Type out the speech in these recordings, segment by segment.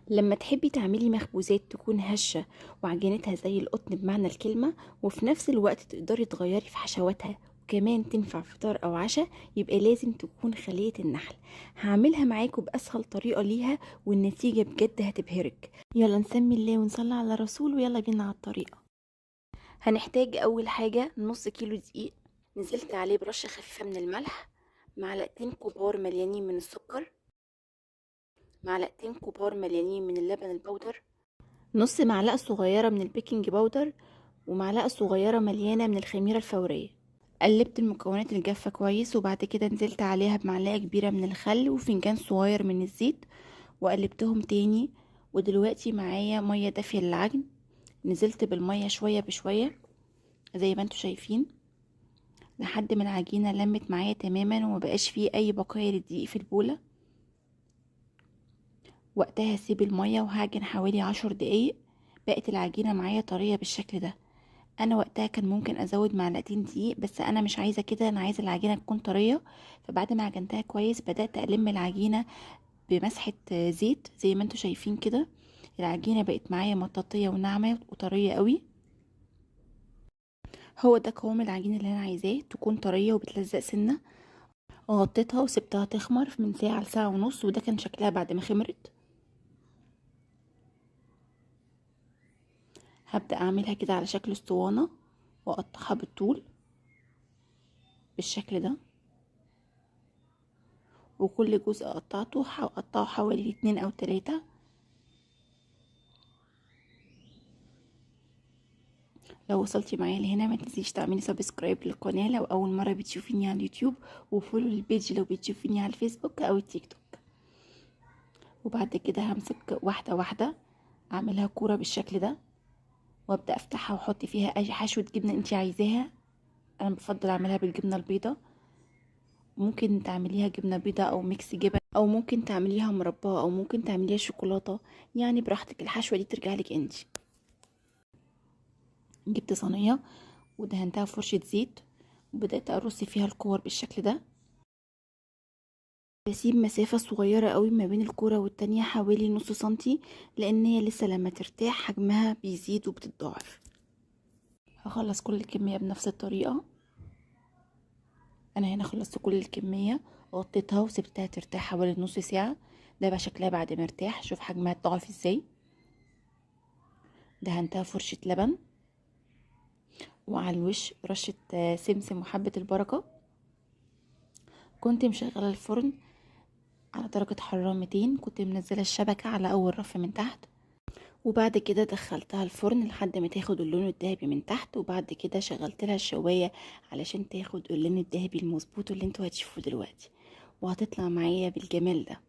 لما تحبي تعملي مخبوزات تكون هشة وعجينتها زي القطن بمعنى الكلمة، وفي نفس الوقت تقدري تغيري في حشواتها وكمان تنفع فطار أو عشاء، يبقى لازم تكون خلية النحل. هعملها معاكم بأسهل طريقة ليها والنتيجة بجد هتبهرك. يلا نسمي الله ونصلي على الرسول ويلا بينا على الطريقة. هنحتاج أول حاجة نص كيلو دقيق، نزلت عليه برشة خفيفة من الملح، معلقتين كبار مليانين من السكر، معلقتين كبار مليانين من اللبن البودر، نص معلقة صغيرة من البيكنج باودر، ومعلقة صغيرة مليانة من الخميرة الفورية. قلبت المكونات الجافة كويس، وبعد كده نزلت عليها بمعلقة كبيرة من الخل وفنجان صغير من الزيت وقلبتهم تاني. ودلوقتي معايا مية دافية للعجن، نزلت بالمية شوية بشوية زي ما انتوا شايفين لحد ما العجينة لمت معايا تماما ومبقاش فيه اي بقايا للدقيق في البولة. وقتها هسيب المية وهعجن حوالي 10 دقايق. بقت العجينة معايا طرية بالشكل ده. انا وقتها كان ممكن ازود معلقتين دقيق، بس انا مش عايزة كده، انا عايزة العجينة تكون طرية. فبعد ما عجنتها كويس بدأت ألم العجينة بمسحة زيت زي ما انتوا شايفين كده. العجينة بقت معايا مطاطية وناعمة وطرية قوي. هو ده قوام العجينة اللي انا عايزاه، تكون طرية وبتلزق سنة. غطيتها وسبتها تخمر من ساعة لساعة ونص، وده كان شكلها بعد ما خمرت. هبدأ اعملها كده على شكل اسطوانة واقطعها بالطول بالشكل ده، وكل جزء قطعته هقطعه حوالي 2 او 3. لو وصلتي معايا لهنا ما تنسيش تعملي subscribe للقناة لو اول مرة بتشوفيني على اليوتيوب، و follow لل page لو بتشوفيني على الفيسبوك او التيك توك. وبعد كده همسك واحدة واحدة اعملها كورة بالشكل ده، وابدأ افتحها واحط فيها اي حشوة جبنة انتي عايزاها. انا بفضل اعملها بالجبنة البيضاء، ممكن تعمليها جبنة بيضاء او mix جبن، او ممكن تعمليها مربى، او ممكن تعمليها شوكولاتة، يعني براحتك، الحشوة دي ترجع لك انتي. جبت صينية ودهنتها فرشة زيت وبدأت ارص فيها الكور بالشكل ده. بسيب مسافة صغيرة قوي ما بين الكورة والتانية حوالي نص سنتي، لان هي لسه لما ترتاح حجمها بيزيد وبتتضاعف. هخلص كل الكمية بنفس الطريقة. انا هنا خلصت كل الكمية، غطيتها وسبتها ترتاح حوالي نص ساعة. ده بقى شكلها بعد ما ارتاح، شوف حجمها اتضاعف ازاي. دهنتها فرشة لبن، وعلى الوش رشة سمسم وحبة البركة. كنت مشغلة الفرن على درجة حرارة 200، كنت منزلة الشبكة على أول رف من تحت، وبعد كده دخلتها الفرن لحد ما تاخد اللون الذهبي من تحت، وبعد كده شغلت لها الشواية علشان تاخد اللون الذهبي المظبوط اللي انتوا هتشوفوه دلوقتي، وهتطلع معايا بالجمال ده.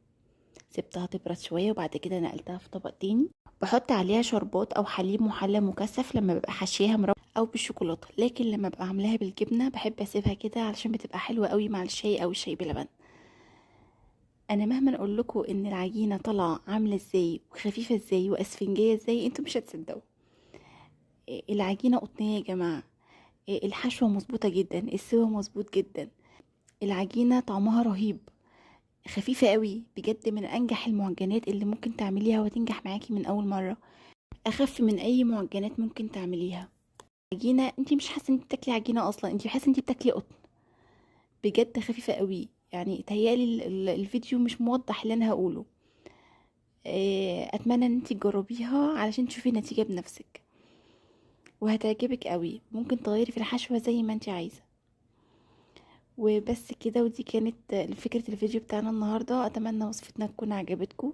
سبتها تبرد شوية وبعد كده نقلتها في طبق تاني. بحط عليها شربات او حليب محلى مكثف لما ببقى حشيها مربى او بالشوكولاته، لكن لما ببقى عاملاها بالجبنه بحب اسيبها كده علشان بتبقى حلوه قوي مع الشاي او الشاي بلبن. انا مهما اقول لكم ان العجينه طالعه عامله ازاي وخفيفه ازاي واسفنجيه ازاي، انتوا مش هتصدقوا. العجينه قطنيه يا جماعه، الحشوه مظبوطه جدا، السوا مظبوط جدا، العجينه طعمها رهيب، خفيفة قوي بجد. من انجح المعجنات اللي ممكن تعمليها وتنجح معاكي من اول مرة، اخف من اي معجنات ممكن تعمليها. عجينة انتي مش حاسة انتي بتاكلي عجينة اصلا، انتي حاسة انتي بتاكلي قطن بجد، خفيفة قوي. تهيألي الفيديو مش موضح اللي انا هقوله. اتمنى ان انتي تجربيها علشان تشوفي النتيجة بنفسك وهتعجبك قوي. ممكن تغيري في الحشوة زي ما انتي عايزة. وبس كده، ودي كانت فكرة الفيديو بتاعنا النهاردة. اتمنى وصفتنا تكون عجبتكم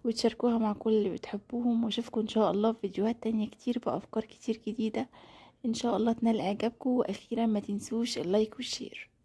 وتشاركوها مع كل اللي بتحبوهم، واشوفكم ان شاء الله في فيديوهات تانية كتير بافكار كتير جديدة ان شاء الله تنال اعجابكم. واخيرا ما تنسوش ال like وال share.